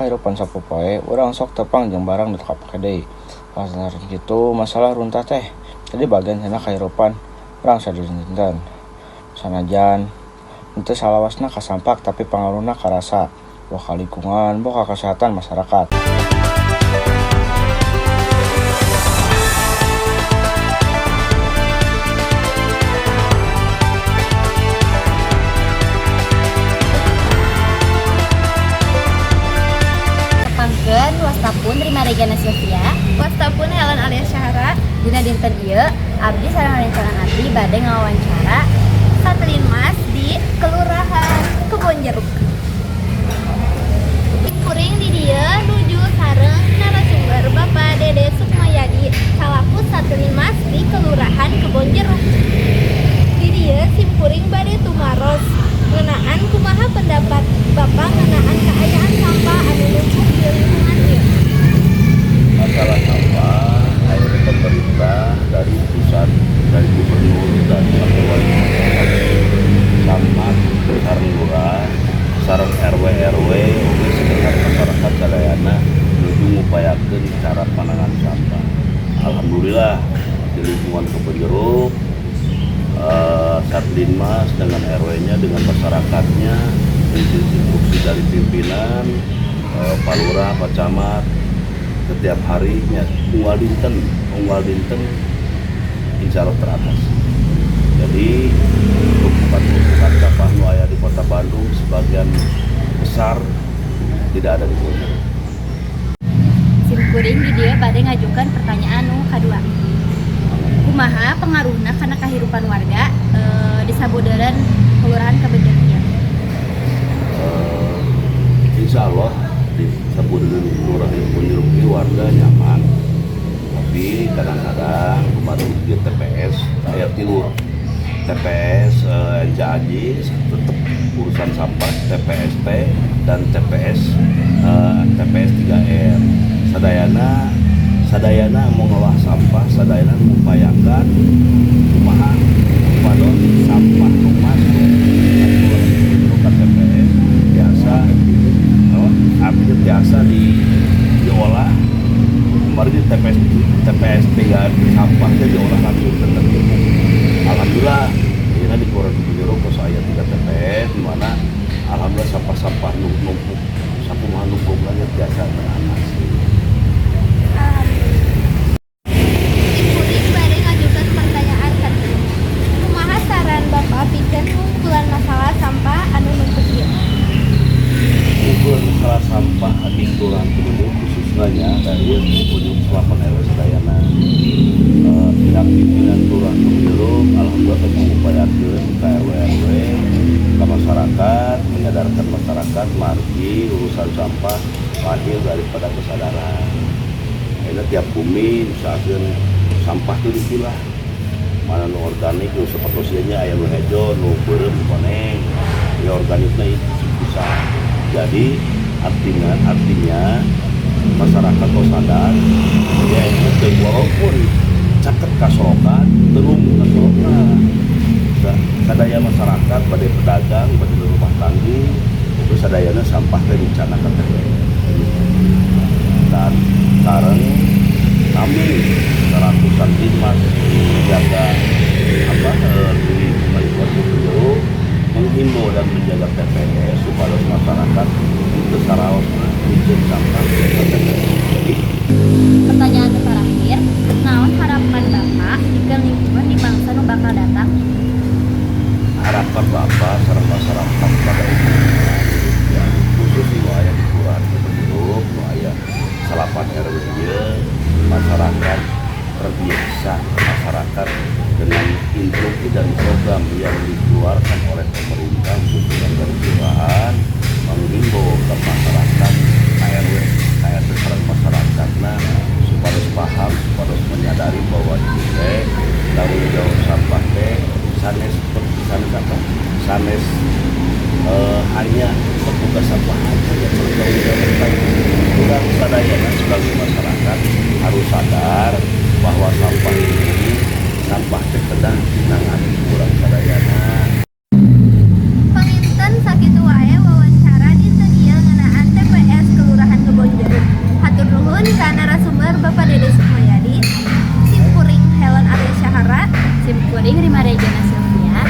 kahirupan sapopoe, urang sok tepang jeung barang nu teu kapake deui. Lantaran kitu, masalah runtah teh jadi bagian tina kahirupan urang sadinten. Sanajan henteu salawasna kasampak, tapi pangaruhna karasa, boh ka lingkungan boh ka kasehatan masyarakat. Tepangkeun, wasta pun Rima Regana Sylvia. Wasta pun Helen alias Syahara. Dina dinten ieu abdi sareng rerencangan abdi bade ngawawancara Satlinmas di Kelurahan Kebonjeruk. Kuring di dieu nuju sareng narasumber Bapak Dede Sukmayadi salaku Satlinmas di Kelurahan Kebonjeruk. Di dieu simkuring bade tumaros ngeunaan kumaha pendapat Bapak ngeunaan kaayaan sampah anu numpuk di lingkungan ieu. Masalah sampah akhirnya pemerintah dari pusat, dari gubernur dan sampai wali kota, camat, sareng lurah, sareng RW RW, oge sekedar masyarakat sadayana nuju ngupayakeun cara penanganan sampah. Alhamdulillah di lingkungan Kebonjeruk, Satlinmas dengan RW-nya, dengan masyarakatnya, instruksi dari pimpinan, Pak Lurah, Pak Camat, setiap harinya unggal dinten insya Allah teratasi. Jadi tumpukan-tumpukan sampah nu aya di Kota Bandung sebagian besar tidak ada di Kebonjeruk. Simkuring di dieu bade ngajukan pertanyaan nu kadua. Kumaha pengaruhna kana kahirupan warga di sabudeureun Kelurahan Kebonjeruk ieu? Insya Allah di sabudeureun Kelurahan Kebonjeruk ini warga nyaman, tapi kadang-kadang kemarin di TPS aya tilu TPS, NCAJ tetap urusan sampah, TPST dan TPS, TPS 3R. Sadayana sadayana mengolah sampah, sadayana mengupayakan kumaha supados sampah nu masuk ke TPS biasa, oh, artinya biasa diolah. Kemarin di TPS TPS 3 sampahnya diolah langsung tetap. Alhamdulillah ini di Kelurahan Kebonjeruk kos aya 3 TPS di mana alhamdulillah sampah-sampah numpuk sakumaha numpuk lagi biasa teratasi. Simkuring bade ngajukan pertanyaan katilu. Kumaha saran Bapak pikeun ngungkulan masalah sampah anu numpuk ieu? Ngumpul masalah sampah di Kelurahan Kebonjeruk khususnya ya, dari Kebonjeruk Selapan RW sadayana, pihak pimpinan Kelurahan Kebonjeruk alhamdulillah tetap mengupayakan ke RW RW, ke masyarakat, menyadarkan masyarakat margi urusan sampah lahir daripada kesadaran. Akhirnya tiap bumi misalkan sampah itu dipilah, mana nu organik, nu sepertosinya aya nu hejo, nu beureum, nu koneng, ya organiknya itu bisa. Jadi artinya artinya masyarakat kalau sadar ya itu teh, walaupun caket kasorokan telung kasorokan. Sadaya masyarakat pada pedagang, pada rumah tangga itu sadayana sampah teh dicanakan TPS dan sareng kami seratusan dinas menjaga apa, di lingkungan Kebonjeruk menghimbau dan menjaga TPS supaya masyarakat itu saraos bikin sampah ke TPS. Jadi Pertanyaan terakhir, naon harapan Bapak pikeun lingkungan di mangsa nu bakal datang? Harapan Bapak sareng masyarakat pada umumnya ya, khusus nu aya di Kelurahan Kebonjeruk nu aya salapan RW ieu, masyarakat terbiasa, masyarakat dengan instruksi dan program yang dikeluarkan oleh pemerintah khususnya dari kelurahan menghimbau ke masyarakat KRW KRT sareng masyarakat, nah supaya paham, supaya menyadari bahwa ini teh tanggung jawab sampah teh sanes sanes apa sanes, hanya petugas sampah aja yang bertanggung jawab tentang kurang. Sadayana sebagai masyarakat harus sadar bahwa sampah ini, sampah teh kedah ditangani kurang sadayana. Panginten sakitu wae wawancara dinten ieu ngeunaan TPS Kelurahan Sim kuring Rima Regina Sylvia.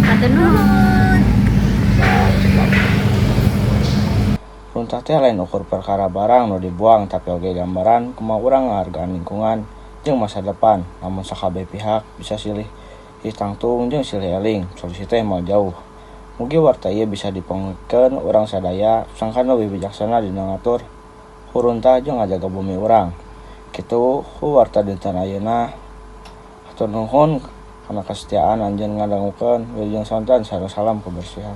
Hatur nuhun. Nah, cekap. Runtah teh lain ukur perkara barang nu dibuang, tapi oge gambaran kumaha urang ngahargaan lingkungan jeung masa depan. Lamun sakabeh pihak bisa silih tangtung jeung silih eling, solusi teh moal jauh. Mugi warta ieu bisa dipongkeun urang sadaya sangkan leuwih bijaksana dina ngatur huruntah jeung ngajaga bumi urang. Kitu warta dinten ayeuna. Hatur nuhun kana kesetiaan anjeun ngadangukeun. Wilujeng sonten sareng salam kebersihan.